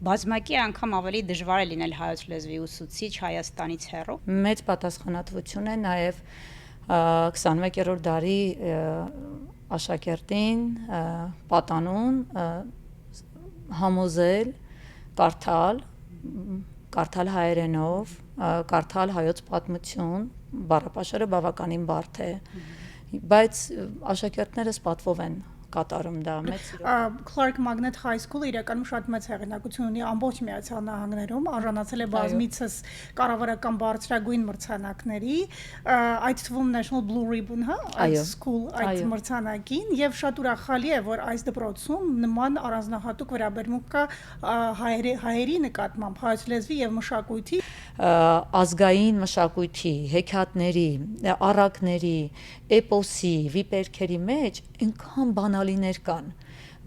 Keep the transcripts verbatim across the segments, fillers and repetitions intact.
Բազմակի անգամ ավելի դժուար է լինել հայոց լեզուի ուսուցիչ Հայաստանից հեռու։ Մեծ պատասխանատվություն է նաև, ը, քսանմեկերորդ դարի, ը, աշակերտին, ը, պատանուն, ը, համոզել, կարդալ, կարդալ հայերենով, ը, կարդալ հայոց պատմություն, բառապաշարը բավականին բարդ է, բայց, ը, աշակերտներս պատվով են կատարում դա, մեծ սիրով։ Ա, Clark Magnet High School-ը իրականում շատ մեծ հեղինակություն ունի ամբողջ Միացյալ Նահանգներում, արժանացել է Այո։ բազմիցս կառավարական բարձրագույն մրցանակների, ա, այդ թվում National Blue Ribbon, հա, այդ Այո։ School, այդ Այո։ Մրցանակին, եւ շատ ուրախալի է, որ այս դպրոցում նման առանձնահատուկ վերաբերմունք կա, ա, հայերի, հայերի նկատմամբ, հայոց լեզուի եւ մշակույթի։ Ա, ազգային մշակույթի, հեքիաթների, առակների, էպոսի, վիպերքերի մեջ այնքան բանալիներ կան,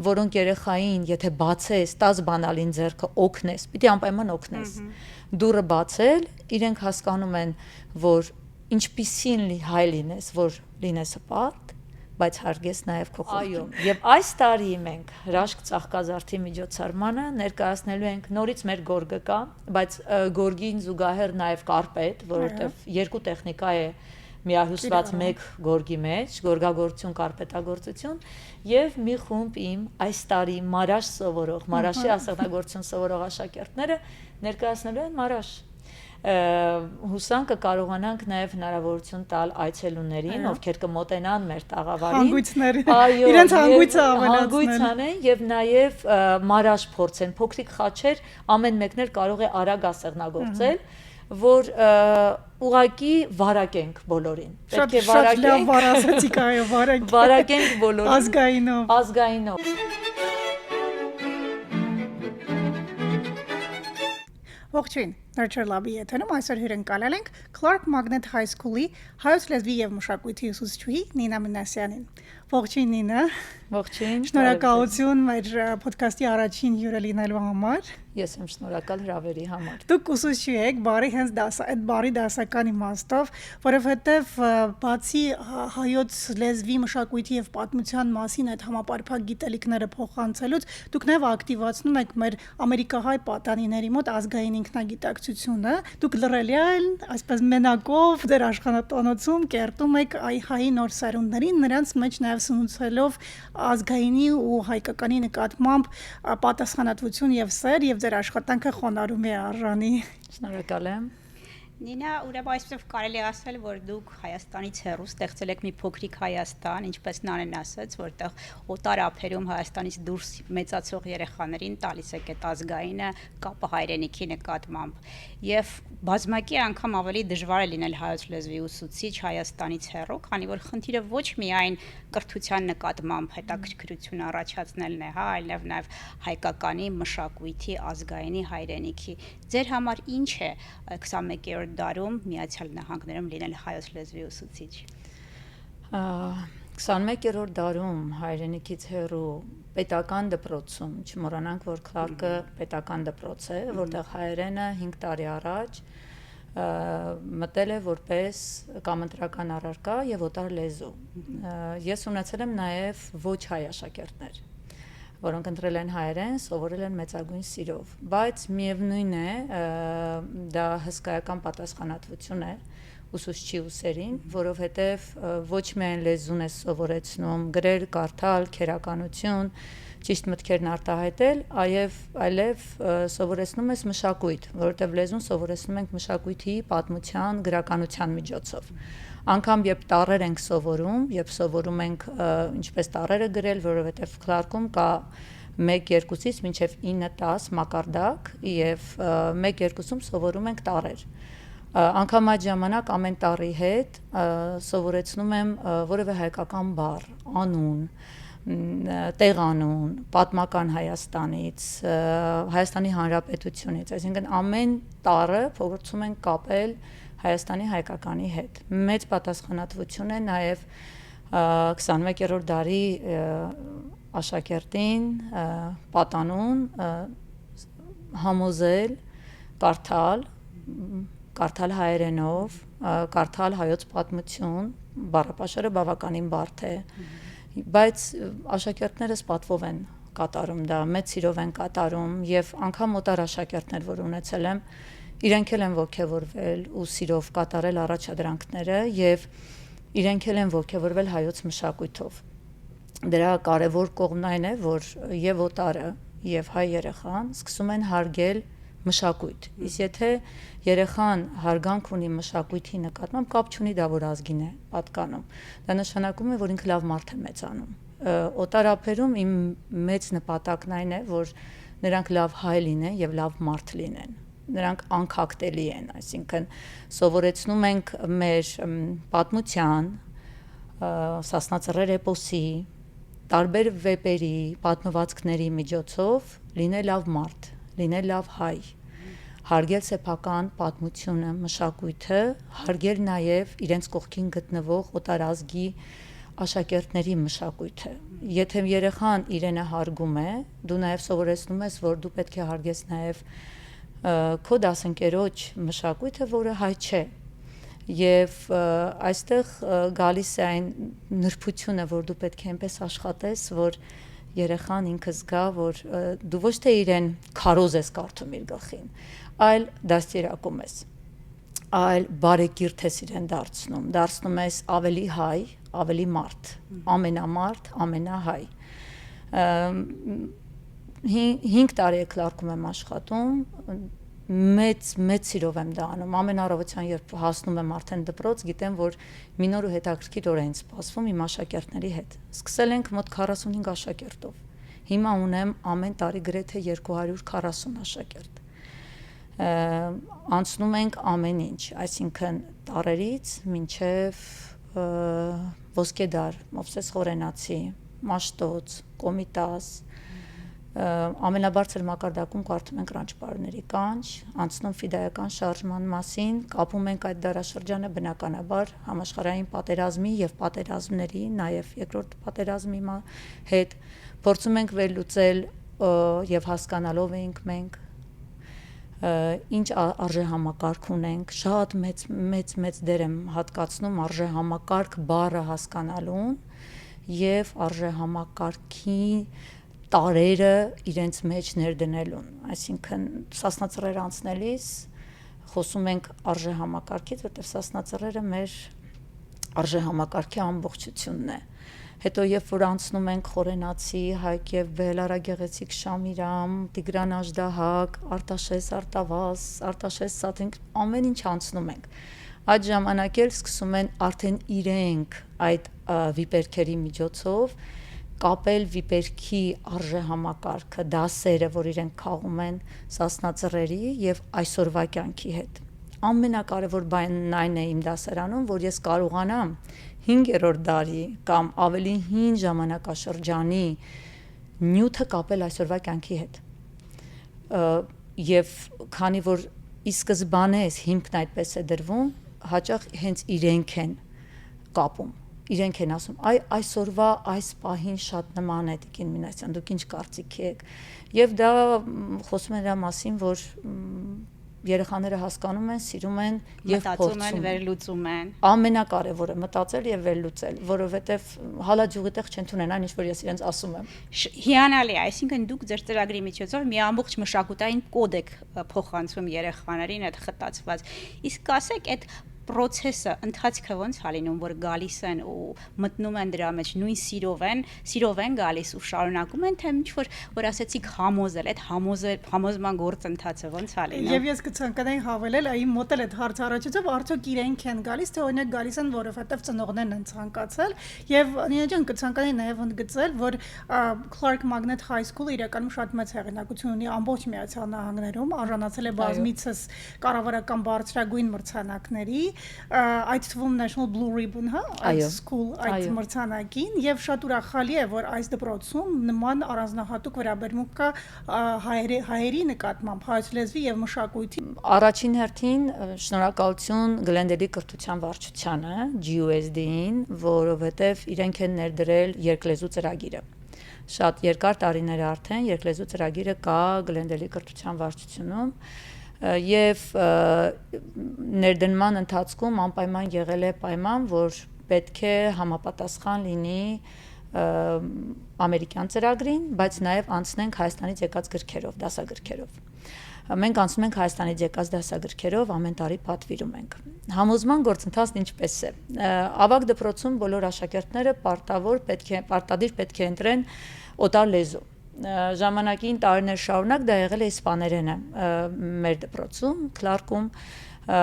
որոնք երեխային, եթե բացես, տաս բանալին ձեռքը օգնես, պիտի անպայման օգնես։ Մհմ։ Դուռը բացել, իրենք հասկանում են, որ ինչպիսին լի-, հայ լինես, որ լինես հպարտ, բայց հարգես նաև քո խորհուրդը։ Այո, եւ այս տարի մենք հրաշք ծաղկազարդի միջոցառմանը ներկայացնելու ենք նորից մեր գորգը կա, բայց, ը, գորգին զուգահեռ նաև կարպետ, որովհետեւ Այո։ երկու տեխնիկա է միահյուսված Կիրառում։ մեկ գորգի մեջ, գորգագործություն, կարպետագործություն, եւ մի խումբ իմ այս տարի Մարաշ սովորող, Մարաշի Ահա։ Ասեղնագործություն սովորող աշակերտները ներկայացնելու են Մարաշ։ Ը, հուսանք կը կարողանանք նաև հնարավորություն տալ այցելուներին, Այո։ ովքեր կը մոտենան մեր տաղավարին։ Հանգույցներ։ Այո, Իրենց եւ հանգույցը ավելացնել։ հանգույց անեն եւ նաև, ը, Մարաշ փորձեն, փոքրիկ խաչեր, ամեն մեկն էլ կարող է արագ ասեղնագործել, Ահա։ որ, ը, ուղղակի վարակենք բոլորին։ Շատ, Պետք է շատ լավ վարակենք։ Բառ ասացիք, այո, վարակենք։ Վարակենք բոլորին։ Ազգայինով։ Ազգայինով։ Ողջույն, Nurture Lab-ի եթերում այսօր հյուրընկալել ենք Clark Magnet High School-ի հայոց լեզուի եւ մշակույթի ուսուցչուհի Նինա Մինասյանին։ Ողջույն, Նինա։ Ողջույն, Շնորհակալություն մեր, ը, podcast-ի առաջին հյուրը լինելու համար։ Ես եմ շնորհակալ հրավերի համար։ Դուք ուսուցչուհի եք, բարի հենց դասա-, այդ բարի դասական իմաստով, որովհետև, ը, բացի հա-, հայոց լեզվի, մշակույթի եւ պատմության մասին այդ համապարփակ գիտելիքները փոխանցելուց, դուք նաեւ ակտիվացնում եք մեր ամերիկահայ պատանիների մոտ ազգային ինքնագիտակցությունը։ Դուք լռելիալ, այսպես մենակով ձեր աշխատանոցում կերտում եք այ հայ նոր սերունդներին, նրանց մեջ նաև սնուցելով ազգայինի ու հայկականի նկատմամբ, ա, պատասխանատվություն եւ սեր, եւ ձեր աշխատանքը խոնարհում է արժանի։ Շնորհակալ եմ։ Նինա, ուրեմն այսպեսով կարելի է ասել, որ դուք Հայաստանից հեռու ստեղծել եք մի փոքրիկ Հայաստան, ինչպես Նանեն ասաց, որտեղ օտար ափերում Հայաստանից դուրս մեծացող երեխաներին տալիս եք այդ ազգայինը, կապը հայրենիքի նկատմամբ։ Եվ բազմակի անգամ ավելի դժվար է լինել հայոց լեզվի ուսուցիչ Հայաստանից հեռու, քանի որ խնդիրը ոչ միայն կրթության նկատմամբ հետաքրքրություն առաջացնելն է, հա, այլև նաև հայկականի, մշակույթի, ազգայինի, հայրենիքի։ Ձեր համար ինչ է, ը, քսանմեկերորդ դարում Միացյալ Նահանգներում լինել հայոց լեզվի ուսուցիչ։ Ա, քսանմեկերորդ դարում հայրենիքից հեռու պետական դպրոցում, չմոռանանք, որ Clark-ը Մհմ։ պետական դպրոց է, Մհմ։ որտեղ հայերենը հինգ տարի առաջ, ա, մտել է որպես կամընտրական առարկա եւ օտար լեզու։ Մհմ։ Ա, ես ունեցել եմ նաեւ ոչ հայ աշակերտներ, որոնք ընտրել են հայերեն, սովորել են մեծագույն սիրով, բայց միևնույն է, ա, դա հսկայական պատասխանատվություն է ուսուցչի ուսերին, Մհմ։ որովհետև, ը, ոչ միայն լեզուն ես սովորեցնում, գրել, կարդալ, քերականություն, ճիշտ մտքերն արտահայտել, այև, այլև, ը, սովորեցնում ես մշակույթ, որովհետև լեզուն սովորեցնում ենք մշակույթի, պատմության, գրականության միջոցով։ Անգամ երբ տառեր ենք սովորում, երբ սովորում ենք, ը, ինչպես տառերը գրել, որովհետև Clark-ում կա մեկ երկուսից մինչև ինը տաս մակարդակ, և, ը, մեկ երկուսում սովորում ենք տառեր։ Ա, անգամ այդ ժամանակ ամեն տառի հետ, ա, սովորեցնում եմ, ա, որևէ հայկական բառ, անուն, մ, ա, տեղանուն, պատմական Հայաստանից, ա, Հայաստանի Հանրապետությունից, այսինքն ամեն տառը փորձում ենք կապել Հայաստանի հայկականի հետ։ Մեծ պատասխանատվություն է նաև, ա, քսանմեկերորդ դարի, ա, աշակերտին, ա, պատանուն, ա, համոզել, կարդալ, մ, կարդալ հայերենով, ա, կարդալ հայոց պատմություն, բառապաշարը բավականին բարդ է, բայց, ա, աշակերտներս պատվով են կատարում դա, մեծ սիրով են կատարում, եւ անգամ օտար աշակերտներ, որ ունեցել եմ, իրենք էլ են ոգեւորվել ու սիրով կատարել առաջադրանքները, եւ իրենք էլ են ոգեւորվել հայոց մշակոյթով։ Դրա կարեւոր կողմն այն է, որ եւ օտարը, եւ հայ երեխան սկսում են հարգել մշակոյթ։ Իսկ եթե երեխան հարգանք ունի մշակոյթի նկատմամբ, կապ չունի դա, որ ազգին է պատկանում, դա նշանակում է, որ ինքը լաւ մարդ է մեծանում։ Ը, օտար ափերում իմ մեծ նպատակն այն է, որ նրանք լաւ հայ լինեն եւ լաւ մարդ լինեն։ Նրանք անքակտելի են, այսինքն՝ սովորեցնում ենք մեր, ըմ, պատմության, ը, Սասնա Ծռեր էպոսի, տարբեր վեպերի, պատմվածքների միջոցով լինել լաւ մարդ, լինել լաւ հայ, հարգել սեփական պատմությունը, մշակոյթը, հարգել նաեւ իրենց կողքին գտնվող օտարազգի աշակերտների մշակոյթը։ Եթե երեխան իրենը հարգում է, դու նաեւ սովորեցնում ես, որ դու պէտք է հարգես նաեւ, ը, քո դասընկերոջ մշակոյթը, որը հայ չէ։ Եւ, ը, այստեղ, ը, գալիս է այն նրբությունը, որ դու պէտք է այնպես աշխատես, որ երեխան ինքը զգայ, որ, ը, դու ոչ թե իրեն քարոզ ես կարդում իր գլխին, այլ դաստիարակում ես, այլ բարեկիրթ ես իրեն դարձնում, դարձնում ես ավելի հայ, ավելի մարդ, Մհմ։ ամենամարդ, ամենահայ։ Ըմ, հին-, հինգ տարի է Clark-ում եմ աշխատում, մեծ, մեծ սիրով եմ դա անում։ Ամեն առավոտյան, երբ հասնում եմ արդեն դպրոց, գիտեմ, որ մի նոր ու հետաքրքիր օր է ինձ սպասվում իմ աշակերտների հետ։ Սկսել ենք մոտ քառասունհինգ աշակերտով։ Հիմա ունեմ ամեն տարի գրեթե երկու հարյուր քառասուն աշակերտ։ Ը, անցնում ենք ամեն ինչ, այսինքն՝ տարերից մինչև, ը, Ոսկեդար, Մովսես Խորենացի, Մաշտոց, Կոմիտաս, ը, ամենաբարձր մակարդակում կարդում ենք Ռանչպարների կանչ, անցնում ֆիդայական շարժման մասին, կապում ենք այդ դարաշրջանը, բնականաբար, համաշխարհային պատերազմի եւ պատերազմների, նաեւ երկրորդ պատերազմի մա-, հետ, փորձում ենք վերլուծել, ը, եւ հասկանալ ով էինք մենք, ը, ինչ ա-, արժեհամակարգ ունենք, շատ մեծ, մեծ, մեծ դեր եմ հատկացնում արժեհամակարգ բառը հասկանալուն եւ արժեհամակարգի տարրերը իրենց մեջ ներդնելուն։ Այսինքն՝ Սասնա Ծռեր անցնելիս խոսում ենք արժեհամակարգից, որտեղ Սասնա Ծռերը մեր արժեհամակարգի ամբողջությունն է։ Հետո, երբ որ անցնում ենք Խորենացի, Հայկ եւ Բել, Արագեղեցիկ Շամիրամ, Տիգրան Աժդահակ, Արտաշես Արտավազ, Արտաշես Սաթենք, ամեն ինչ անցնում ենք, այդ ժամանակ էլ սկսում են արդեն իրենք այդ, ը, վիպերքերի միջոցով կապել վիպերքի արժեհամակարգը, դասերը, որ իրենք քաղում են Սասնա Ծռերի, եւ այսօրվա կյանքի հետ։ Ամենակարեւոր բանն այն է իմ դասարանում, որ ես կարողանամ հինգերորդ դարի կամ ավելի հին ժամանակաշրջանի նիւթը կապել այսօրվա կյանքի հետ։ Ը, եւ քանի որ ի սկզբանե էս հիմքն այդպես է դրվում, հաճախ հենց իրենք են կապում, իրենք են ասում. «Այ, այսօրվա այս պահին շատ նման է, Տիկին Մինասյան, դուք ինչ կարծիք եք»։ Եւ դա, մ, խոսում է նրա մասին, որ, մ, երեխաները հասկանում են, սիրում են եւ մտածում են, փորձում են։ Վերլուծում են։ Ամենակարեւորը՝ մտածել եւ վերլուծել, որովհետեւ հալա ջուղի տեղ չեն թունեն այն, ինչ որ ես իրենց ասում եմ։ Շ-, հիանալի է, այսինքն՝ դուք ձեր ծրագրի միջոցով մի ամբողջ մշակութային կոդ եք, ը, փոխանցում երեխաներին, այդ խտացված։ Իսկ ասեք, այդ պրոցեսը, ընթացքը ո՞նց ա լինում, որ գալիս են ու մտնում են դրա մեջ, նոյն սիրով են, սիրով են գալիս ու շարունակում են, թե ինչ որ, որ ասեցիք, համոզել, այդ համոզել, համոզման գործընթացը ո՞նց ա լինում։ Եվ ես կցանկանայի հավելել, այ իմ մոտ էլ այդ հարցը առաջացավ, արդյոք իրենք են գալիս, թե, օրինակ, գալիս են, որովհետև ծնողներն են ցանկացել, եւ, Նինա ջան, կցանկանայի նաև ընդգծել, որ, ա, Clark Magnet High School-ը իրականում շատ մեծ հեղինակություն ունի ամբողջ Միացյալ Նահանգներում, արժանացել է Այո։ բազմիցս կառավարական բարձրագույն մրցանակների, ա, այդ թվում National Blue Ribbon, հա, այդ Այո։ School, այդ Այո։ մրցանակին, եւ շատ ուրախալի է, որ այս դպրոցում նման առանձնահատուկ վերաբերմունք կա, ա, հայերի, հայերի նկատմամբ, հայոց լեզվի եւ մշակույթի։ Առաջին հերթին, ը, շնորհակալություն Գլենդելի կրթության վարչությանը, G U S D-ին, որովհետեւ իրենք են ներդրել երկլեզու ծրագիրը։ Շատ երկար տարիներ արդեն երկլեզու ծրագիրը կա Գլենդելի կրթության վարչությունում, ը, եւ, ը, ներդնման ընթացքում անպայման եղել է պայման, որ պետք է համապատասխան լինի, ը, ամերիկյան ծրագրին, բայց նաեւ անցնենք Հայաստանից եկած գրքերով, դասագրքերով։ Մենք անցնում ենք Հայաստանից եկած դասագրքերով, ամէն տարի պատուիրում ենք։ Համոզման գործընթացն ինչպե՞ս է։ Ը, ավագ դպրոցում բոլոր աշակերտները պարտավոր պետք է, պարտադիր պետք է ընտրեն օտար լեզու։ Ը, ժամանակին տարիներ շարունակ դա եղել է իսպաներենը, ը, մեր դպրոցում, Քլարկում։ Ը,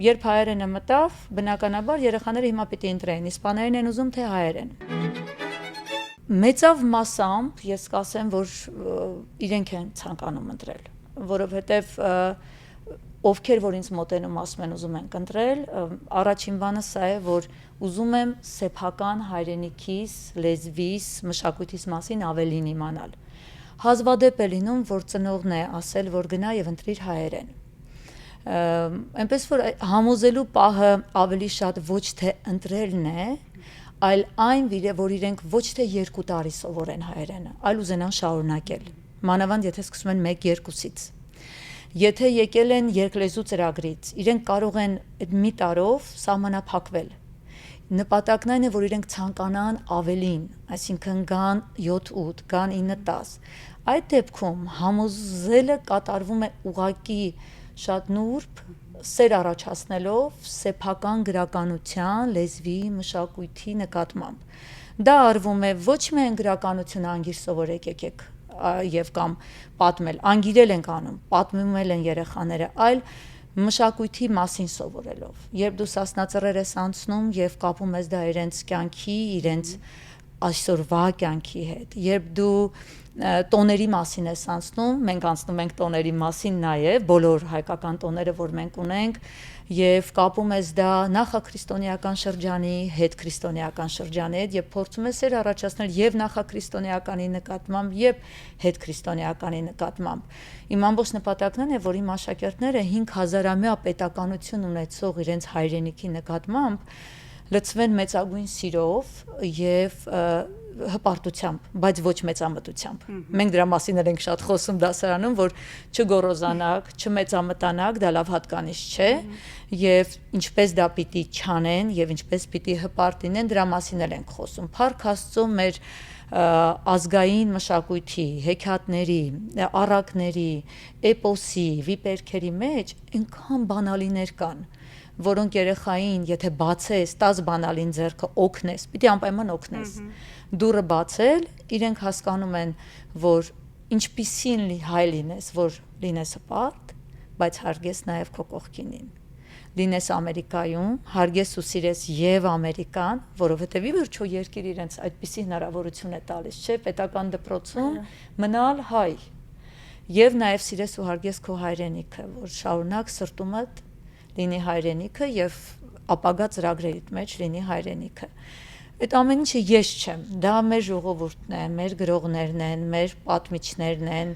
երբ հայերենը մտավ, բնականաբար երեխաները հիմա պիտի ընտրեն, իսպաներեն են ուզում, թե հայերեն։ Մեծաւ մասամբ ես կ'ասեմ, որ, ը, իրենք են ցանկանում ընտրել, որովհետեւ, ը, ովքեր որ ինձ մոտենում, ասում են, ուզում ենք ընտրել, ը, առաջին բանը սա է, որ ուզում եմ սեփական հայրենիքիս, լեզվիս, մշակոյթիս մասին ավելին իմանալ։ Հազվադեպ է լինում, որ ծնողն է ասել, որ գնա եւ ընտրիր հայերեն։ Ը, այնպես որ, ա-, համոզելու պահը ավելի շատ ոչ թե ընտրելն է, այլ այն վիրը, որ իրենք ոչ թե երկու տարի սովորեն հայերենը, այլ ուզենան շարունակել, մանաւանդ եթե սկսում են մեկ երկուսից։ Եթե եկել են երկլեզու ծրագրից, իրենք կարող են այդ մի տարով սահմանափակվել։ Նպատակն այն է, որ իրենք ցանկանան ավելին, այսինքն՝ գան յոթ ութ, գան ինը տաս։ Այդ դեպքում համոզելը կատարվում է ուղղակի շատ նուրբ, սեր առաջացնելով սեփական գրականության, լեզուի, մշակոյթի նկատմամբ։ Դա արվում է ոչ միայն գրականությունը անգիր սովորեք, եկեք, ա, եւ կամ պատմել, անգիրել ենք անում, պատմում են երեխաները, այլ մշակոյթի մասին սովորելով։ Երբ դու Սասնա Ծռեր ես անցնում եւ կապում ես դա իրենց կյանքի, իրենց այսօրվա կյանքի հետ, երբ դու, ը, տոների մասին ես անցնում, մենք անցնում ենք տոների մասին նաեւ, բոլոր հայկական տոները, որ մենք ունենք, եւ կապում ես դա նախաքրիստոնեական շրջանի, հետքրիստոնեական շրջանի հետ, եւ փորձում ես սեր առաջացնել եւ նախաքրիստոնեականի նկատմամբ, եւ հետքրիստոնեականի նկատմամբ։ Իմ ամբողջ նպատակն է, որ իմ աշակերտները հինգ հազարամյա պետականություն ունեցող իրենց հայրենիքի նկատմամբ լցվեն մեծագույն սիրով եւ, ը, հպարտությամբ, բայց ոչ մեծամտությամբ։ Մհմ։ Մենք դրա մասին էլ ենք շատ խոսում դասարանում, որ չգոռոզանաք, չմեծամտանաք, դա լաւ յատկանիշ չէ, Մհմ։ Եւ ինչպես դա պիտի չանեն եւ ինչպես պիտի հպարտ լինեն, դրա մասին էլ ենք խոսում։ Փառք Աստծո, մեր, ը, ազգային մշակոյթի, հեքիաթների, առակների, էպոսի, վիպերքերի մեջ այնքան բանալիներ կան, որոնք երեխային, եթե բացես, տաս բանալին ձեռքը օգնես, պիտի անպայման օգնես։ Մհմ։ Դուռը բացել, իրենք հասկանում են, որ ինչպիսին լի-, հայ լինես, որ լինես հպարտ, բայց հարգես նաեւ քո կողքինին։ Լինես Ամերիկայում, հարգես ու սիրես եւ Ամերիկան, որովհետեւ ի վերջոյ երկիր իրենց այդպիսի հնարաւորութիւն է տալիս, չէ՞, պետական դպրոցում Այո։ մնալ հայ։ Եւ նաեւ սիրես ու հարգես քո հայրենիքը, որ շարունակ սրտումդ լինի հայրենիքը եւ ապագայ ծրագրերիդ մեջ լինի հայրենիքը։ Այդ ամեն ինչը ես չեմ, դա մեր ժողովուրդն է, մեր գրողներն են, մեր պատմիչներն են,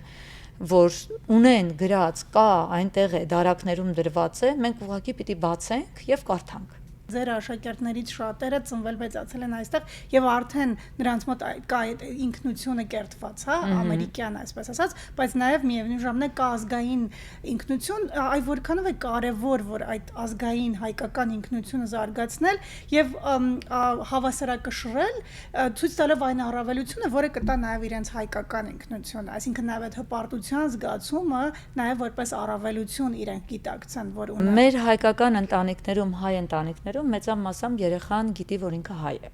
որ ունեն գրած, կա, այնտեղ է, դարակներում դրված է, մենք ուղղակի պիտի բացենք եւ կարդանք։ Ձեր աշակերտներից շատերը ծնվել մեծացել են այստեղ եւ արդեն նրանց մոտ այդ, կա այդ ինքնությունը կերտված, հա, Մհմ։ ամերիկյան, այսպես ասած, բայց նաեւ միեւնույն ժամանակ կա ազգային ինքնություն, ա-, այ որքանով է կարեւոր, որ այդ ազգային հայկական ինքնությունը զարգացնել եւ, ըմ, ա, հավասարակշռել, ը, ցույց տալով այն առավելությունը, որը կտա նաեւ իրենց հայկական ինքնությունը, այսինքն նաեւ այդ հպարտության զգացումը, նաեւ որպես առավելություն իրենք գիտակցեն, որ ունեն։ Մեր հայկական ընտանիքներում, հայ ընտանիքներում մեծամասամբ երեխան գիտի, որ ինքը հայ է։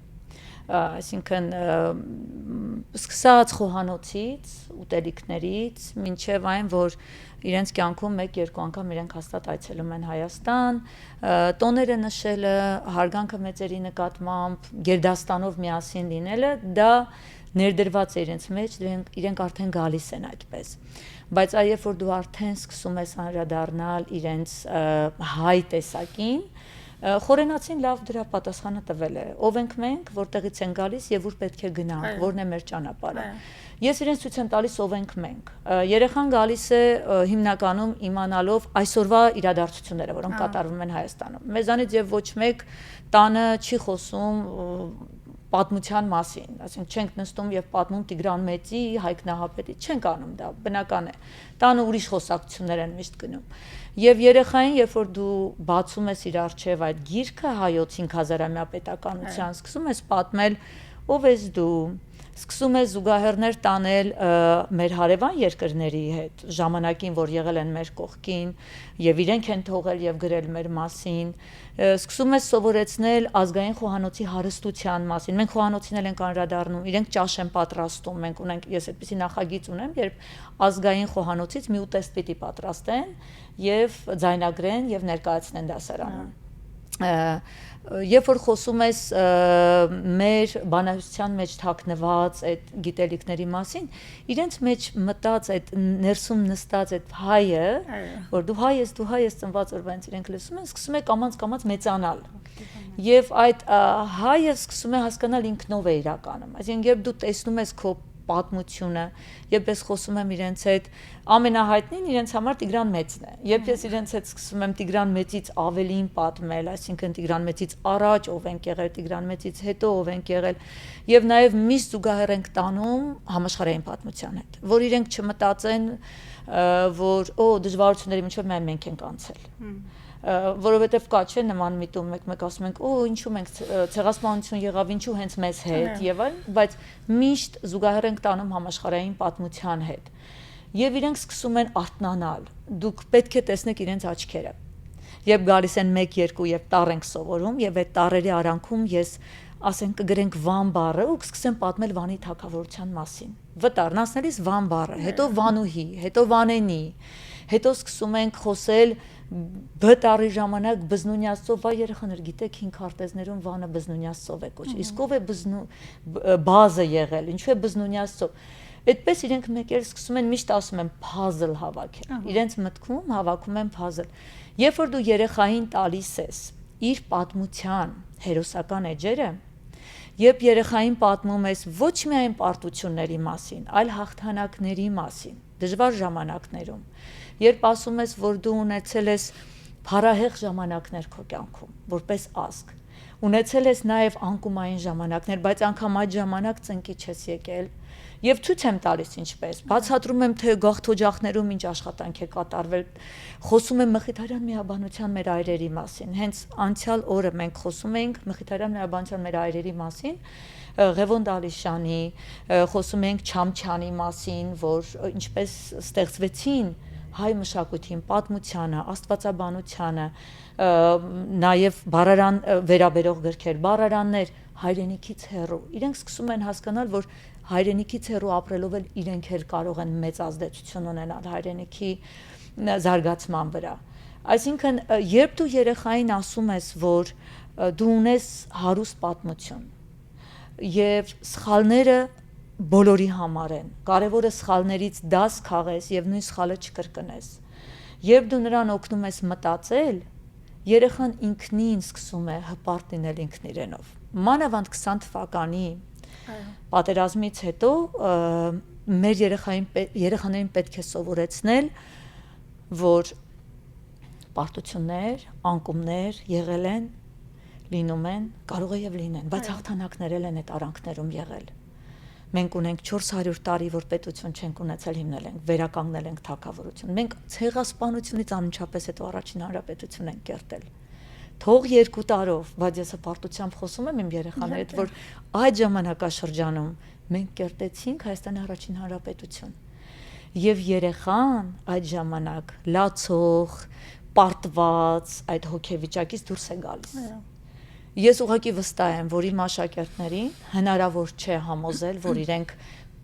Ա, այսինքն, ը, մ, սկսած խոհանոցից, ուտելիքներից, մինչեւ այն, որ իրենց կյանքում մեկ-երկու անգամ իրենք հաստատ այցելում են Հայաստան, ը, տոները նշելը, հարգանքը մեծերի նկատմամբ, գերդաստանով միասին լինելը, դա ներդրված է իրենց մեջ, իրենք, իրենք արդեն գալիս են այդպես։ Բայց այ երբ որ դու արդեն սկսում ես անդրադառնալ իրենց, ը, հայ տեսակին, ը, խորենացին լաւ դրա պատասխանը տվել է։ Ով ենք մենք, որտեղից ենք գալիս եւ ուր պետք է գնանք, Այո։ որն է մեր ճանապարհը։ Այո։ Ես իրենց ցույց եմ տալիս ով ենք մենք։ Ը, երեխան գալիս է, ը, հիմնականում իմանալով այսօրվա իրադարձությունները, որոնք Ահա։ կատարվում են Հայաստանում։ Մեզանից եւ ոչ մեկ տանը չի խոսում, ը, պատմության մասին, այսինքն չենք նստում եւ պատմում Տիգրան Մեծի, Հայկ Նահապետի, չենք անում դա, բնական է։ Տանը ուրիշ խոսակցություններ են միշտ գնում։ Եվ երեխային, երբ որ դու բացում ես իր առջև այդ գիրքը հայոց հինգ հազարամյա պետականության, Այո։ սկսում ես պատմել, «Ով ես դու»։ Սկսում է զուգահեռներ տանել, ը, մեր հարեւան երկրների հետ, ժամանակին, որ եղել են մեր կողքին, եւ իրենք են թողել եւ գրել մեր մասին։ Ը, սկսում է սովորեցնել ազգային խոհանոցի հարստության մասին։ Մենք խոհանոցին էլ ենք անդրադառնում, իրենք ճաշ են պատրաստում, մենք ունենք, ես այդպիսի նախագիծ ունեմ, երբ ազգային խոհանոցից մի ուտեստ պիտի պատրաստեն եւ ձայնագրեն եւ ներկայացնեն դասարանում։ Ա, երբ որ խոսում ես, ը, մեր բանահյուսության մեջ թաքնված այդ գիտելիքների մասին, իրենց մեջ մտած այդ ներսում նստած այդ հայը, Այո։ որ դու հայ ես, դու հայ ես, ծնված օրվանից իրենք լսում են, սկսում է կամած-կամած մեծանալ։ Եւ այդ, ա, հայը սկսում է հասկանալ ինքնով է իրականում։ Այսինքն, երբ դու տեսնում ես քո պատմությունը, երբ ես խոսում եմ իրենց հետ, ամենահայտնին իրենց համար Տիգրան Մեծն է։ Երբ ես իրենց հետ սկսում եմ Տիգրան Մեծից ավելին պատմել, այսինքն Տիգրան Մեծից առաջ ով ենք եղել, Տիգրան Մեծից հետո ով ենք եղել, եւ նաեւ միշտ զուգահեռ ենք տանում համաշխարհային պատմության հետ, որ իրենք չմտածեն, ը, որ, օ, դժվարությունների միջով միայն մենք ենք անցել։ Ը, որովհետեւ կա, չէ՞, նման միտում, մեկ-մեկ ասում ենք, «Օ, ինչու մենք ցե-, ը, ցեղասպանություն եղավ, ինչու հենց մեզ հետ» Հա։ եւ այլն, բայց միշտ զուգահեռ ենք տանում համաշխարհային պատմության հետ։ Եւ իրենք սկսում են արթնանալ։ Դուք պէտք է տեսնեք իրենց աչքերը։ Երբ գալիս են մեկ-երկու եւ տառ ենք սովորում, եւ այդ տառերի արանքում ես, ասենք, կգրենք Վան բառը ու կսկսեմ պատմել Վանի թագաւորության մասին։ Վտարն ասնելիս Վան բառը, հետո Վանուհի, հետո Վանենի, հետո սկսում ենք խոսել Բ տառի ժամանակ Բզնունյաց ծով, վայ, երեխաներ, գիտեք, հին քարտեզներուն Վանը Բզնունյաց ծով է կոչվում։ Իսկ ով է Բզնու-, բ-, բազը եղել, ինչու է Բզնունյաց ծով։ Այդպես իրենք մեկ էլ սկսում են, միշտ ասում են, փազլ հավաքել։ Ահա։ Իրենց մտքում հավաքում են փազլ։ Երբ որ դու երեխային տալիս ես իր պատմության հերոսական էջերը, երբ երեխային պատմում ես ոչ միայն պարտությունների մասին, այլ հաղթանակների մասին, դժվար ժամանակներում, երբ ասում ես, որ դու ունեցել ես փառահեղ ժամանակներ քո կյանքում, որպես ազգ, ունեցել ես նաև անկումային ժամանակներ, բայց անգամ այդ ժամանակ ծնկի չես եկել, եւ ցոյց եմ տալիս ինչպես, բացատրում եմ, թե գաղթօջախներում ինչ աշխատանք է կատարվել, խոսում եմ Մխիթարեան միաբանության մեր այրերի մասին, հենց անցեալ օրը մենք խոսում էինք Մխիթարեան միաբանության մեր այրերի մասին, ը, Ղևոն Դալիշյանի, ը, խոսում էինք Չամչյանի մասին, որ, ը, ինչպես ստեղծվեցին հայ մշակույթին, պատմությանը, աստվածաբանությանը, ը, նաև բառարան, ը, վերաբերող գրքեր, բառարաններ հայրենիքից հեռու։ Իրենք սկսում են հասկանալ, որ հայրենիքից հեռու ապրելով էլ իրենք էլ կարող են մեծ ազդեցություն ունենալ հայրենիքի, ը, զարգացման վրա։ Այսինքն, ը, երբ դու երեխային ասում ես, որ, ը, դու ունես հարուստ պատմություն, եւ սխալները բոլորի համար են։ Կարեւորը սխալներից դաս քաղես եւ նոյն սխալը չկրկնես։ Երբ դու նրան օգնում ես մտածել, երեխան ինքնին սկսում է հպարտ լինել ինքն իրենով։ Մանավանդ քսան թվականի Այո։ պատերազմից հետո, ը, մեր երեխային պե-, երեխաներին պէտք է սովորեցնել, որ պարտություններ, անկումներ եղել են, լինում են, կարող է եւ լինեն, բայց Այո։ հաղթանակներ էլ են այդ արանքներում եղել։ Մենք ունենք չորս հարիւր տարի, որ պետություն չենք ունեցել, հիմնել ենք, վերականգնել ենք թագաւորություն։ Մենք ցեղասպանությունից անմիջապես հետո առաջին հանրապետություն ենք կերտել։ Թող երկու տարով, բայց ես հպարտությամբ խոսում եմ իմ երեխաների հետ, որ այդ ժամանակաշրջանում մենք կերտեցինք Հայաստանի առաջին հանրապետություն։ Եւ երեխան այդ ժամանակ լացող, պարտված այդ հոգեվիճակից դուրս է գալիս։ Այո։ Ես ուղղակի վստահ եմ, որ իմ աշակերտներին հնարավոր չէ համոզել, որ իրենք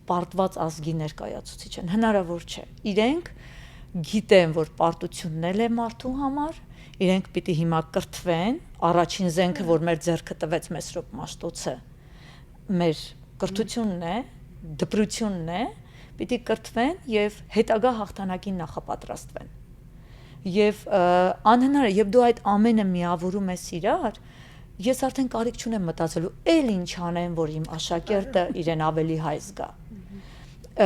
պարտված ազգի ներկայացուցիչ են։ Հնարավոր չէ։ Իրենք գիտեն, որ պարտությունն էլ է մարդու համար, իրենք պիտի հիմա կրթվեն, առաջին զենքը, որ մեր ձեռքը տվեց Մեսրոպ Մաշտոցը, մեր կրթությունն է, դպրությունն է, պիտի կրթվեն եւ հետագա հաղթանակին նախապատրաստվեն։ Եւ, ը, անհնար է, երբ դու այդ ամենը միավորում ես իրար, ես արդեն կարիք չունեմ մտածելու, «Էլ ինչ անեմ, որ իմ աշակերտը իրեն ավելի հայ զգա»։ Ը,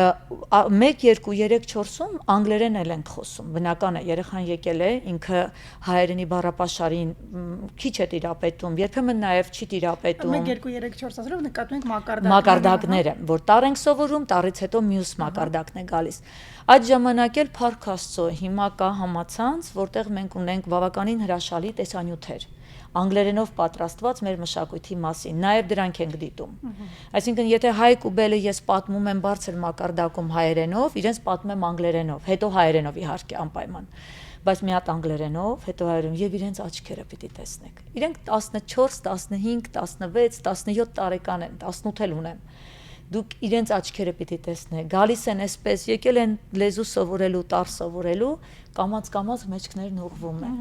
ա, մեկ, երկու, երեք, չորսում անգլերեն էլ ենք խոսում, բնական է, երեխան եկել է, ինքը հայերենի բառապաշարին, մ, քիչ է տիրապետում, երբեմն նաև չի տիրապետում։ Մեկ, երկու, երեք, չորս ասելով նկատում ենք մակարդակները, մակարդակները, որ տառ ենք սովորում, տառից հետո մյուս Ահա։ մակարդակն է գալիս։ Այդ ժամանակ էլ, փառք Աստծո, հիմա կա համացանց, որտեղ մենք ունենք բավականին հրաշալի տեսանյութեր, անգլերենով պատրաստուած մեր մշակոյթի մասին, նաեւ դրանք ենք դիտում։ Այսինքն, եթե հայ կուպելը ես պատմում եմ բարձր մակարդակում հայերենով, իրենց պատմում եմ անգլերենով, հետո հայերենով իհարկե անպայման, բայց մի հատ անգլերենով, հետո հայերեն, եւ իրենց աչքերը պիտի տեսնեք։ Իրենք տասնչորս, տասնհինգ, տասնվեց, տասնյոթ տարեկան են, տասնութ էլ ունեն։ Դուք իրենց աչքերը պիտի տեսնեք, գալիս են այսպես, եկել են լեզու սովորելու, տառ սովորելու, կամաց-կամաց մեջքներն ուղղվում են,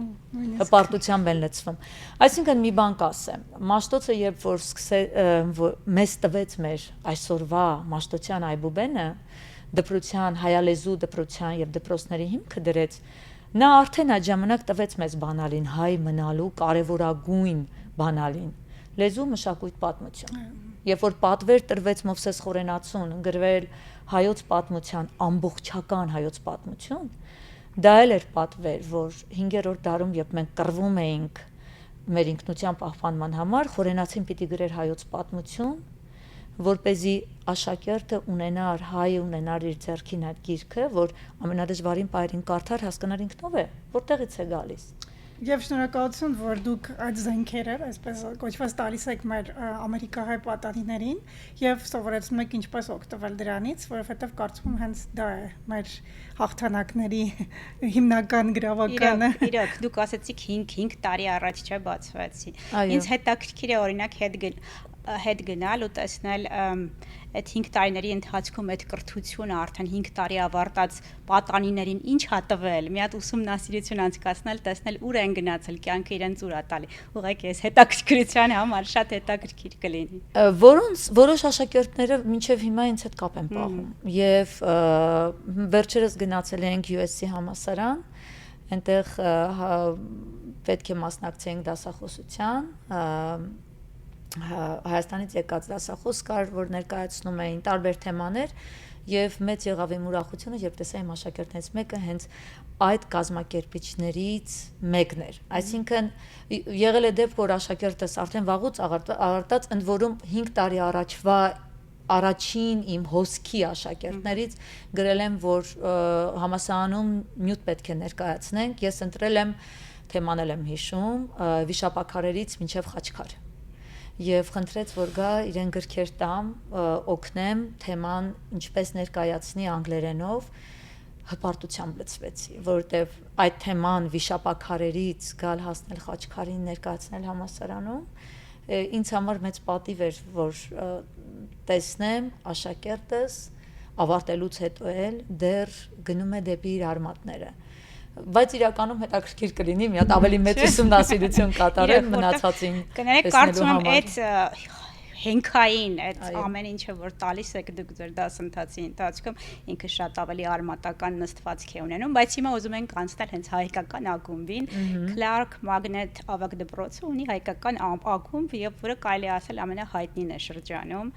հպարտությամբ են լցվում։ Այսինքն, մի բան կ'ասեմ, Մաշտոցը երբ որ սկսե-, ը, որ մեզ տվեց մեր այսօրվա Մաշտոցեան այբուբենը, դպրութեան, հայալեզու դպրութեան եւ դպրոցների հիմքը դրեց, նա արդեն այդ ժամանակ տվեց մեզ բանալին, հայ մնալու կարեւորագույն բանալին, լեզու, մշակոյթ, պատմություն։ Երբ որ պատվեր տրվեց Մովսես Խորենացուն ընտրվել հայոց պատմության, ամբողջական հայոց պատմություն, դա էլ էր պատվեր, որ հինգերորդ դարում, երբ մենք կռվում էինք մեր ինքնության պահպանման համար, Խորենացին պիտի գրեր հայոց պատմություն, որպեսզի աշակերտը ունենար, հայը ունենար իր ձեռքին այդ գիրքը, որ ամենադժվարին պահերին կարդար, հասկանար ինքնով է, որտեղից է գալիս։ Եվ շնորհակալություն, որ դուք այդ զենքերը, այսպես կոչված, տալիս եք մեր, ը, ամերիկահայ պատանիներին եւ սովորեցնում եք ինչպես օգտվել դրանից, որովհետեւ կարծում եմ հենց դա է մեր հաղթանակների հիմնական գրաւականը։ Իրոք, իրոք, դուք ասացիք հինգ, հինգ տարի առաջ չէ բացվեցին։ Այո։ Ինձ հետաքրքիր է, օրինակ, հետ գն-, հետ գնալ ու տեսնել, ըմ, այդ հինգ տարիների ընթացքում այդ կրթությունը արդեն հինգ տարի ավարտած պատանիներին ինչ ա տվել, մի հատ ուսումնասիրություն անցկացնել, տեսնել ուր են գնացել, կյանքը իրենց ուր ա տալի։ Ուղղակի այս հետաքրքրության համար շատ հետաքրքիր կլինի։ Ը, որոնց, որոշ աշակերտները մինչև հիմա ինձ հետ կապ են Մհմ։ պահում։ Եվ, ը, վերջերս գնացել ենք յու էս սի համալսարան, այնտեղ, ը, հա, պետք է մասնակցենք դասախոսության, ը, հա, Հայաստանից եկած դասախոս կար, որ ներկայացնում էին տարբեր թեմաներ, եւ մեծ եղաւ իմ ուրախությունը, երբ տեսայ իմ աշակերտներից մեկը հենց այդ կազմակերպիչներից մեկն էր։ Այսինքն, ի-, եղել է դեպք, որ աշակերտս արդեն վաղուց ավարտ-, ավարտած, ընդ որում հինգ տարի առաջվա, առաջին իմ հոսքի աշակերտներից գրել եմ, որ, ը, համալսարանում նիւթ պետք է ներկայացնենք, ես ընտրել եմ, թեման էլ եմ հիշում, ը, վիշապաքարերից մինչև խաչքար։ Եվ խնդրեց, որ գայ իրեն գրքեր տամ, ը, օգնեմ թեման ինչպես ներկայացնի անգլերենով, հպարտությամբ լցվեցի, որովհետև այդ թեման վիշապաքարերից գալ հասնել խաչքարին ներկայացնել համալսարանում, ը, ինձ համար մեծ պատիվ էր, որ, ը, տեսնեմ աշակերտս ավարտելուց հետո էլ դեռ գնում է դեպի իր արմատները։ Բայց իրականում հետաքրքիր կլինի մի հատ ավելի մեծ Չէ։ ուսումնասիրություն կատարել Իրոք, որտեղ մնացածին կներեք, տեսնելու կարծում եմ, համար։ այդ, ը, հենքային, այդ Այո։ ամեն ինչը, որ տալիս եք դուք ձեր դասընթացի ընթացքում, ինքը շատ ավելի արմատական նստվածք է ունենում, բայց հիմա ուզում ենք անցնել հենց հայկական ակումբին։ Մհմ։ Clark Magnet ավագ դպրոցը ունի հայկական ա-, ակումբ, եւ որը կարելի է ասել ամենահայտնին է շրջանում,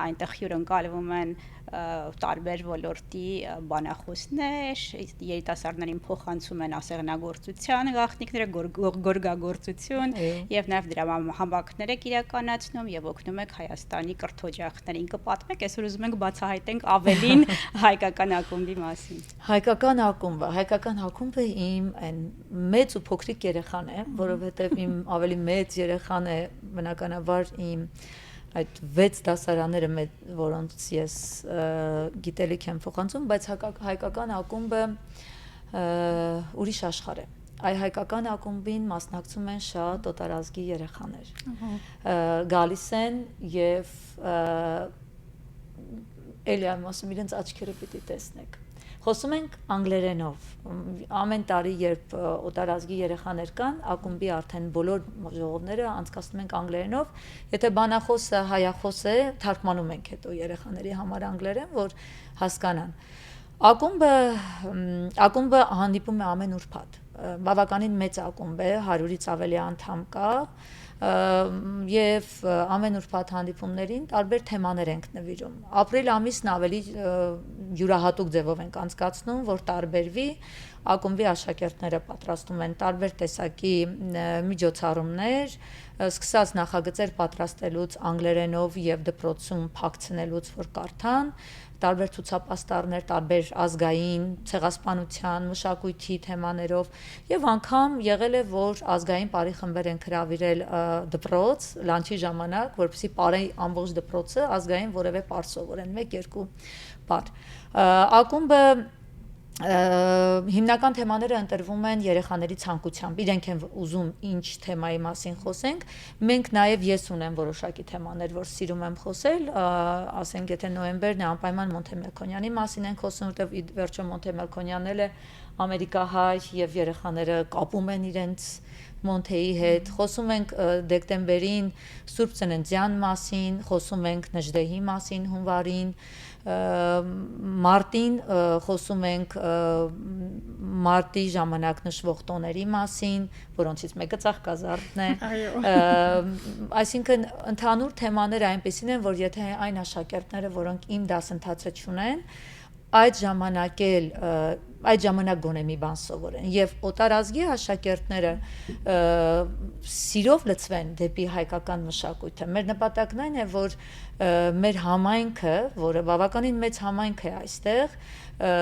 այնտեղ հյուրընկալվում են, ը, տարբեր ոլորտի, ը, բանախոսներ, երիտասարդներին փոխանցում են ասեղնագործության գաղտնիքները, գոր-, գոր-, գորգագործություն, Այո։ եւ նաեւ դրամահամակներ եք իրականացնում եւ օգնում եք Հայաստանի կրթօջախներին։ Կը պատմեք, այսօր ուզում ենք բացահայտենք ավելին հայկական ակումբի մասին։ Հայկական ակումբը, հայկական ակումբը իմ այն մեծ ու փոքրիկ երեխան է, Մհմ։ որովհետև իմ ավելի մեծ երեխան է, բնականաբար, իմ այդ վեց դասարանները, մե-, որոնց ես, ը, գիտելիք եմ փոխանցում, բայց հակա-, հայկական ակումբը, ը, ուրիշ աշխարհ է։ Այ հայկական ակումբին մասնակցում են շատ օտարազգի երեխաներ։ Ահա։ Ը, գալիս են և, ը, էլի եմ ասում, իրենց աչքերը պիտի տեսնեք։ Խոսում ենք անգլերենով։ Մ, ամեն տարի, երբ, ը, օտարազգի երեխաներ կան, ակումբի արդեն բոլոր ժողովները անցկացնում ենք անգլերենով։ Եթե բանախոսը հայախոս է, թարգմանում ենք հետո երեխաների համար անգլերեն, որ հասկանան։ Ակումբը, մ, ակումբը հանդիպում է ամեն ուրբաթ։ Ը, բավականին մեծ ակումբ է, հարիւրից ավելի անդամ կա, ը, և, ը, ամեն ուրբաթ հանդիպումներին տարբեր թեմաներ ենք նվիրում։ Ապրիլ ամիսն ավելի, ը, յուրահատուկ ձևով ենք անցկացնում, որ տարբերվի Ակումբի աշակերտները պատրաստում են տարբեր տեսակի, ը, միջոցառումներ, ը, սկսած նախագծեր պատրաստելուց անգլերենով եւ դպրոցում փակցնելուց, որ կարդան, տարբեր ցուցապաստառներ, տարբեր ազգային, ցեղասպանության, մշակույթի թեմաներով, եւ անգամ եղել է, որ ազգային պարի խմբեր են հրաւիրել, ը, դպրոց, լանչի ժամանակ, որպեսզի պարի ամբողջ դպրոցը ազգային որեւէ պար սովորեն, մեկ, երկու պար։ Ը, ակումբը, ը, հիմնական թեմաները ընտրվում են երեխաների ցանկությամբ, իրենք են ուզում ինչ թեմայի մասին խոսենք։ Մենք նաեւ, ես ունեմ որոշակի թեմաներ, որ սիրում եմ խոսել, ը, ասենք, եթե նոյեմբերն է, անպայման Մոնտե Մելքոնյանի մասին ենք խոսում, որտեղ ի վերջոյ Մոնտե Մելքոնյանն էլ է ամերիկահայ, եւ երեխաները կապում են իրենց Մոնթեի հետ։ Խոսում ենք, ը, դեկտեմբերին Սուրբ Ծննդեան մասին, խոսում ենք Նժդեհի մասին հունվարին, ը, մարտին, ը, խոսում ենք, ը, մարտի ժամանակ նշվող տոների մասին, որոնցից մեկը Ծաղկազարդն է։ Այո։ Ը, այսինքն, ընդհանուր թեմաները այնպիսին են, որ եթե այն աշակերտները, որոնք իմ դասընթացը չունեն, այդ ժամանակ էլ, ը, այդ ժամանակ գոնե մի բան սովորեն։ Եւ օտարազգի աշակերտները, ը, սիրով լցվեն դեպի հայկական մշակոյթը։ Մեր նպատակն այն է, որ, ը, մեր համայնքը, որը բավականին մեծ համայնք է այստեղ, ը,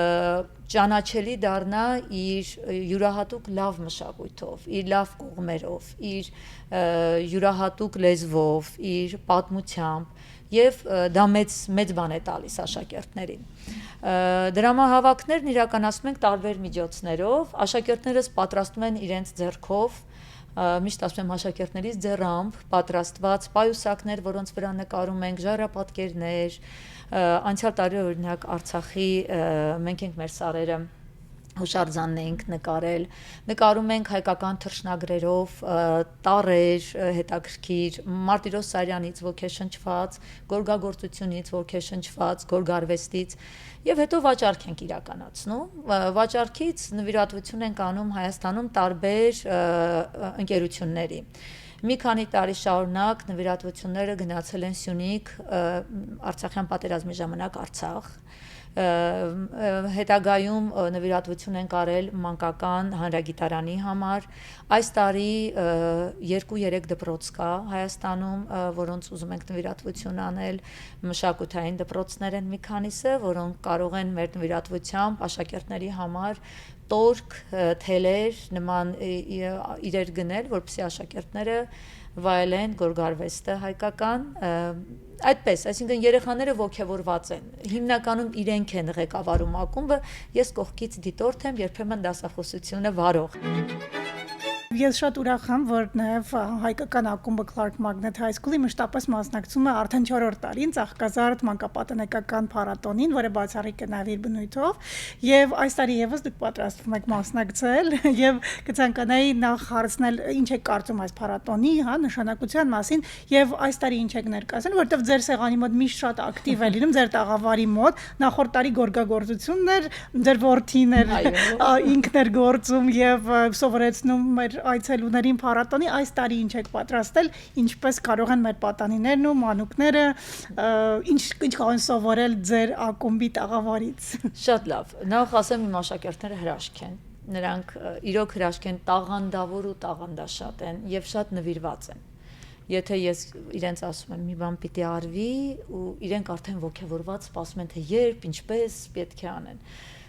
ճանաչելի դառնայ իր յուրահատուկ լաւ մշակոյթով, իր լաւ կողմերով, իր, ը, յուրահատուկ լեզուով, իր պատմությամբ, եւ, ը, դա մեծ, մեծ բան է տալիս աշակերտներին։ Ը, դրամահաւաքներն իրականացնում ենք տարբեր միջոցներով, աշակերտներս պատրաստում են իրենց ձեռքով, ը, միշտ ասում եմ աշակերտներիս ձեռամբ պատրաստված պայուսակներ, որոնց վրա նկարում ենք ժառապատկերներ, ը, անցյալ տարի, օրինակ, Արցախի, ը, «Մենք ենք մեր սարերը» հուշարձանն ենք նկարել, նկարում ենք հայկական թռչնագրերով, ը, տառեր, ը, հետաքրքիր, Մարտիրոս Սարյանից ոգեշնչված, գորգագործությունից ոգեշնչված, գորգարվեստից, եւ հետո վաճառք ենք իրականացնում։ Ը, վաճառքից նուիրատուություն ենք անում Հայաստանում տարբեր, ը, ը, ընկերությունների։ Մի քանի տարի շարունակ նուիրատուությունները գնացել են Սիունիք, ը, Արցախեան պատերազմի ժամանակ Արցախ, ը, ը, հետագայում, ը, նուիրատուություն ենք արել մանկական հանրագիտարանի համար։ Այս տարի, ը, երկու-երեք դպրոց կա Հայաստանում, ը, որոնց ուզում ենք նուիրատուություն անել, մշակութային դպրոցներ են մի քանիսը, որոնք կարող են մեր նուիրատուությամբ աշակերտների համար տորք, ը, թելեր, նման, ը, ը, իրեր գնել, որպեսզի աշակերտները վայելեն գորգարվեստը հայկական, ը, այդպես, այսինքն, երեխաները ոգևորված են, հիմնականում իրենք են ղեկավարում ակումբը, ես կողքից դիտորդ եմ, երբեմն դասախոսությունը վարող։ Ես շատ ուրախ եմ, որ նաև հայկական ակումբը Clark Magnet High School-ի մշտապես մասնակցում է արդեն չորրորդ տարին Ծաղկազարդ մանկապատանեկական փառատոնին, որը բացառիկ է նաև իր բնույթով, եւ այս տարի եւս դուք պատրաստվում եք մասնակցել, եւ կցանկանայի նախ հարցնել, ինչ եք կարծում այս փառատոնի, հա, նշանակության մասին, եւ այս տարի ինչ եք ներկայացնել, որովհետեւ ձեր սեղանի մոտ միշտ շատ ակտիվ է լինում, ձեր տաղավարի մոտ, նախորդ տարի գորգագործությունն էր, ձեր որդին էր, այո, ա, ինքն էր գործում եւ, ա, սովորեցնում մեր այցելուներին փառատոնի, այս տարի ինչ եք պատրաստել, ինչպես կարող են մեր պատանիներն ու մանուկները, ա, ինչ, ինչ կարող են սովորել ձեր ակումբի տաղավարից։ Շատ լավ։ Նախ ասեմ, իմ աշակերտները հրաշք են։ Նրանք, ը, իրոք հրաշք են, տաղանդավոր ու տաղանդաշատ են եւ շատ նվիրված են։ Եթե ես իրենց ասում եմ, «Մի բան պիտի արվի», ու իրենք արդեն ոգևորված սպասում են, թե երբ, ինչպես պիտի անեն։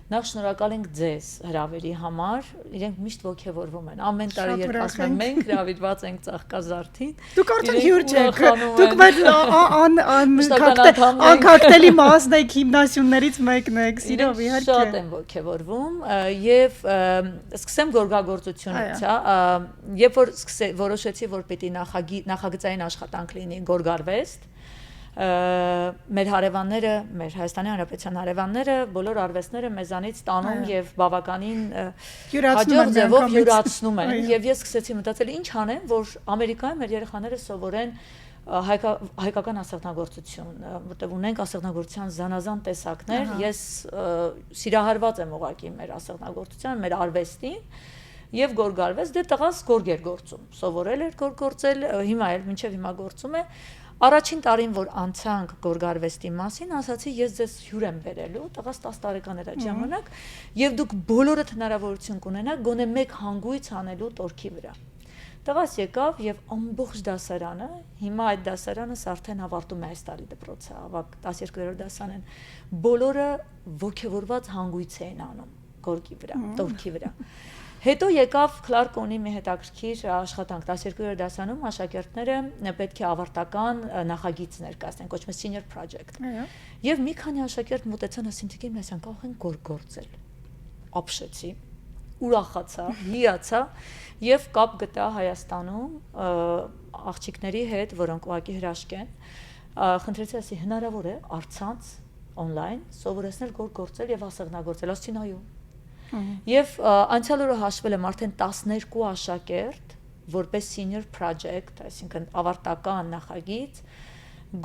Նախ շնորհակալ ենք ձեզ հրավերի համար, իրենք միշտ ոգևորվում են։ Ամեն տարի, շատ երբ ուրախ ասում են, ենք։ «Մենք հրավիրված ենք Ծաղկազարդին», Դուք արդեն իրենք հյուր չեք, ուրախանում դուք են։ Մեր ա-, ա-, ան-, ան-, Մշտական քակտե-, անդամն ենք։ Անկակտելի մասն եք, հիմնասիոններից մեկն եք, սիրով, իրենք իհարկե։ Շատ են ոգևորվում, ը, եւ, ը, սկսեմ գորգագործությունից, այո, հա, ը, երբ որ սկսե-, որոշեցի, որ պիտի նախագի-, նախագծային աշխատանք լինի գորգարվեստ, ը, մեր հարեւանները, մեր Հայաստանի Հանրապետության հարեւանները, բոլոր արվեստները մեզանից տանում, այո, եւ բավականին, ը, յուրացնում հաճախ են ձևով միանգամից, յուրացնում են, այո, եւ ես սկսեցի մտածել, ինչ անեմ, որ Ամերիկայում մեր երեխաները սովորեն, ը, հայկա-, հայկական ասեղնագործություն, ը, որտեղ ունենք ասեղնագործության զանազան տեսակներ, ահա, ես, ը, սիրահարված եմ ուղղակի մեր ասեղնագործության, մեր արվեստին, եւ գորգարվեստ, դե, տղաս գորգ էր գործում, սովորել էր գորգ գործել, ը, հիմա էլ, մինչեւ հիմա գործում է, Առաջին տարին, որ անցանք գորգարուեստի մասին, ասացի, ես ձեզ հիւր եմ բերելու, տղաս տաս տարեկան էր այդ Մհմ։ ժամանակ, եւ դուք բոլորդ հնարաւորութիւն կունենաք գոնե մէկ հանգոյց անելու տորքի վրայ։ Տղաս եկաւ եւ ամբողջ դասարանը, հիմա այդ դասարանս արդեն աւարտում է այս տարի դպրոցը, ավագ տասներկուերորդ դասանեն, բոլորը ոգեւորուած հանգոյց էին անում գորգի վրայ, Մհմ։ տորքի վրայ։ Հետո եկաւ Clark County-ի մի հետաքրքիր աշխատանք, տասներկուերորդ դասանում աշակերտները պէտք է աւարտական, ը, նախագիծ ներկայացնեն, կոչում է Senior Project։ Այո։ Եւ մի քանի աշակերտ մտեցան, ասին, «Տիկին Մեսյան, կարող ենք գորգ գործել»։ Ապշեցի, ուրախացա, հիացա եւ կապ գտա Հայաստանում, ը, աղջիկների հետ, որոնք ուղղակի հրաշք են։ Ա, խնդրեցի, ասի, «Հնարավոր է առցանց, օնլայն, սովորեցնել գորգ գործել եւ ասեղնագործել»։ Ասին, «Այո»։ Մհմ։ Եւ, ա, անցյալ օրը հաշվել եմ արդեն տասներկու աշակերտ, որպես Senior Project, այսինքն աւարտական նախագիծ,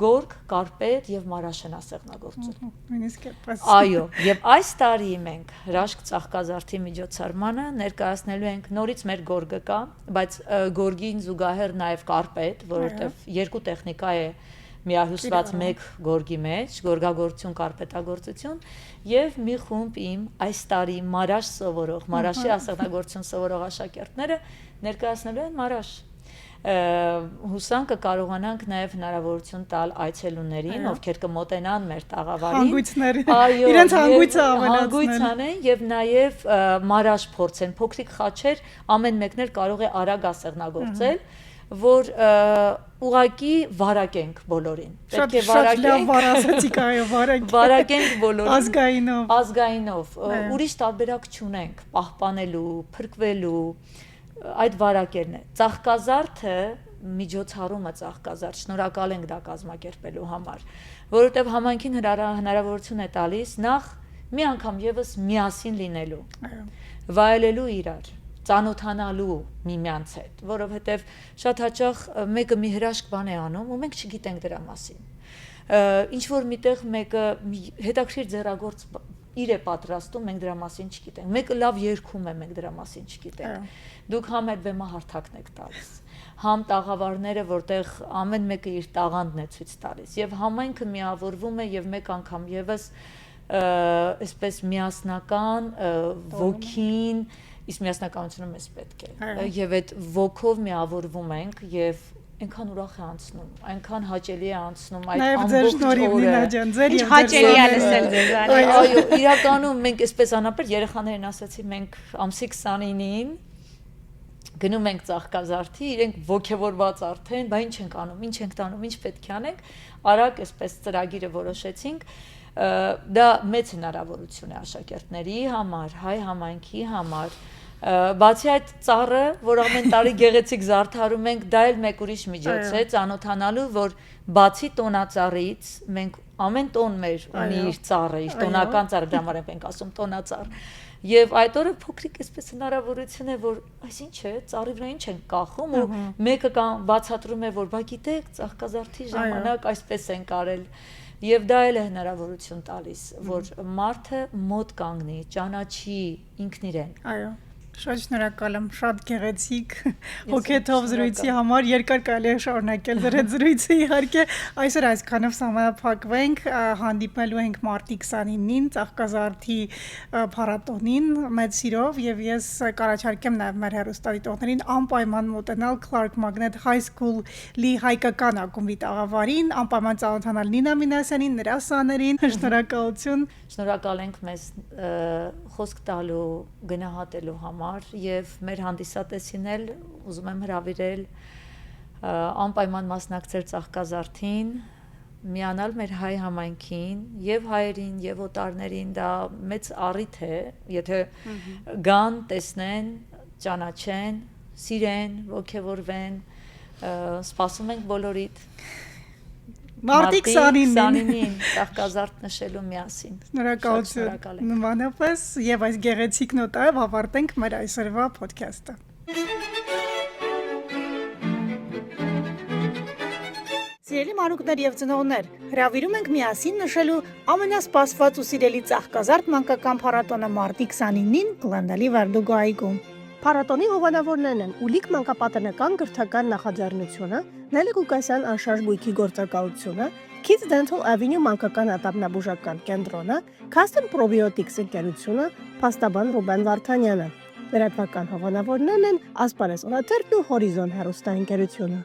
գորգ, կարպետ եւ մարաշ են ասեղնագործել։ Մհմ, նույնիսկ այդպես։ Այո, եւ այս տարի մենք հրաշք ծաղկազարդի միջոցառմանը ներկայացնելու ենք նորից մեր գորգը կա, բայց, ը, գորգին զուգահեռ նաեւ կարպետ, որովհետեւ Այո։ երկու տեխնիկա է միահյուսված Կիրառում։ մեկ գորգի մեջ, գորգագործություն, կարպետագործություն, եւ մի խումբ իմ այս տարի մարաշ սովորող, մարաշի Ահա։ ասեղնագործություն սովորող աշակերտները ներկայացնելու են մարաշ։ Ը, հուսանք կը կարողանանք նաեւ հնարաւորություն տալ այցելուներին, Այո։ ովքեր կը մոտենան մեր տաղավարին։ Հանգոյցներ։ Այո, Իրենց եւ հանգոյցը ավելացնել։ հանգոյց անեն եւ նաեւ, ը, մարաշ փորձեն, փոքրիկ խաչեր, ամեն մեկն էլ կարող է արագ ասեղնագործել, Ահա։ որ, ը, ուղղակի վարակենք բոլորին։ Շատ, Պէտք է շատ լաւ վարակենք, բառ ասացիք, այո, վարակենք։ վարակենք բոլորին Ազգայինով։ ազգայինով, ը, Այո։ ուրիշ տարբերակ չունենք պահպանելու, փրկվելու, ը, այդ վարակելն է։ Ծաղկազարդը, միջոցառումը ծաղկազարդ, շնորհակալ ենք դա կազմակերպելու համար, որովհետեւ համայնքին հնարա-, հնարաւորություն է տալիս նախ մի անգամ եւս միասին լինելու, Այո։ վայելելու իրար, ծանոթանալու միմյանց հետ, որովհետեւ շատ հաճախ, ը, մեկը մի հրաշք բան է անում ու մենք չգիտենք դրա մասին։ Ը, ինչ որ միտեղ մեկը մի հետաքրքիր ձեռագործ բ-, իր է պատրաստում, մենք դրա մասին չգիտենք։ Մեկը լաւ երգում է, մենք դրա մասին չգիտենք։ Այո։ Դուք համ այդ բեմահարթակն եք տալիս, համ տաղավարները, որտեղ ամեն մեկը իր տաղանդն է ցոյց տալիս, եւ համայնքը միավորվում է եւ մեկ անգամ եւս, ը, այսպես միասնական, ը, Տոնում է։ ոգին, իսկ միասնականությունը մեզ պէտք է։ Այո։ Ը, եւ այդ ոգով միավորվում ենք եւ այնքան ուրախ է անցնում, այնքան հաճելի է անցնում այդ Նաեւ ձեր ամբողջ շնորհիվ, օրը։ Նինա ջան, ձեր Ինչ եւ ձեր հաճելի է շնորհիվ։ լսել ձեզանից։ Այո։ Այո, իրականում մենք այսպես անապեր երեխաներին ասացի, մենք ամսի քսանինին գնում ենք Ծաղկազարդի, իրենք ոգևորված արդեն, «Բա ինչ ենք անում, ինչ ենք տանում, ինչ պէտք է անենք»։ Արագ այսպես ծրագիրը որոշեցինք, ը, դա մեծ հնարաւորություն է աշակերտների համար, հայ համայնքի համար։ Ը, բացի այդ ծառը, որ ամեն տարի գեղեցիկ զարդարում ենք, դա էլ մեկ ուրիշ միջոց Այո։ է ծանոթանալու, որ բացի տոնածառից, մենք ամեն տոն մեր ունի Այո։ իր ծառը, իր Այո։ տոնական ծառը, դրա համար ենք մենք ասում տոնածառ։ Եվ այդ օրը փոքրիկ այսպես հնարավորություն է, որ այս ինչ է, ծառի վրա ինչ ենք կախում, ու Ահա։ մեկը կամ բացատրում է, որ, «Բա գիտեք, Ծաղկազարդի Այո։ ժամանակ այսպես ենք արել»։ Եվ դա էլ է հնարավորություն տալիս, որ Մհմ։ մարդը մոտ կանգնի, ճանաչի ինքն իրեն։ Այո, շատ շնորհակալ եմ, շատ գեղեցիկ, Ես հոգեթով եմ զրույցի շնորհակալ։ համար, երկար կարելի է շարունակել ձեր հետ զրույցը, իհարկե, այսօր այսքանով սահմանափակվենք, ա, հանդիպելու ենք մարտի քսանինին Ծաղկազարդի, ա, փառատոնին, մեծ սիրով, եւ ես կառաջարկեմ նաեւ մեր հեռուստադիտողներին անպայման մոտենալ Clark Magnet High School-ի հայկական ակումբի տաղավարին, անպայման ծանոթանալ Նինա Մինասյանին, նրա սաներին, շնորհակալություն։ Շնորհակալ ենք մեզ, ը, խոսք տալու, գնահատելու համար, եւ մեր հանդիսատեսին էլ ուզում եմ հրավիրել, ը, անպայման մասնակցել Ծաղկազարդին, միանալ մեր հայ համայնքին, եւ հայերին, եւ օտարներին, դա մեծ առիթ է, եթե Մհմ։ գան, տեսնեն, ճանաչեն, սիրեն, ոգևորվեն, ը, սպասում ենք բոլորիդ։ Մարտի մարտի քսանինին։ քսանինին Ծաղկազարդ նշելու միասին։ Շնորհակալություն։ Շատ շնորհակալ ենք։ Նմանապես, եւ այս գեղեցիկ նոտայով ավարտենք մեր այսօրվա podcast-ը։ Սիրելի մանուկներ եւ ծնողներ, հրավիրում ենք միասին նշելու ամենասպասված ու սիրելի Ծաղկազարդ մանկական փառատոնը մարտի քսանինին Կլանդալի Վարդուգու այգում։ Փառատոնի հովանաւորներն են Ուլիկ մանկապատանեկան կրթական նախաձեռնութիւնը, Լալի Ղուկասեան անշարժ գոյքի գործակալութիւնը, Kids Dental Avenue մանկական ատամնաբուժական կենտրոնը, Custom Probiotics ընկերութիւնը, փաստաբան Ռուբեն Վարդանեանը։ Լրատուական հովանաւորներն են Ասպարէզ օրաթերթն ու Հորիզոն հեռուստաընկերութիւնը։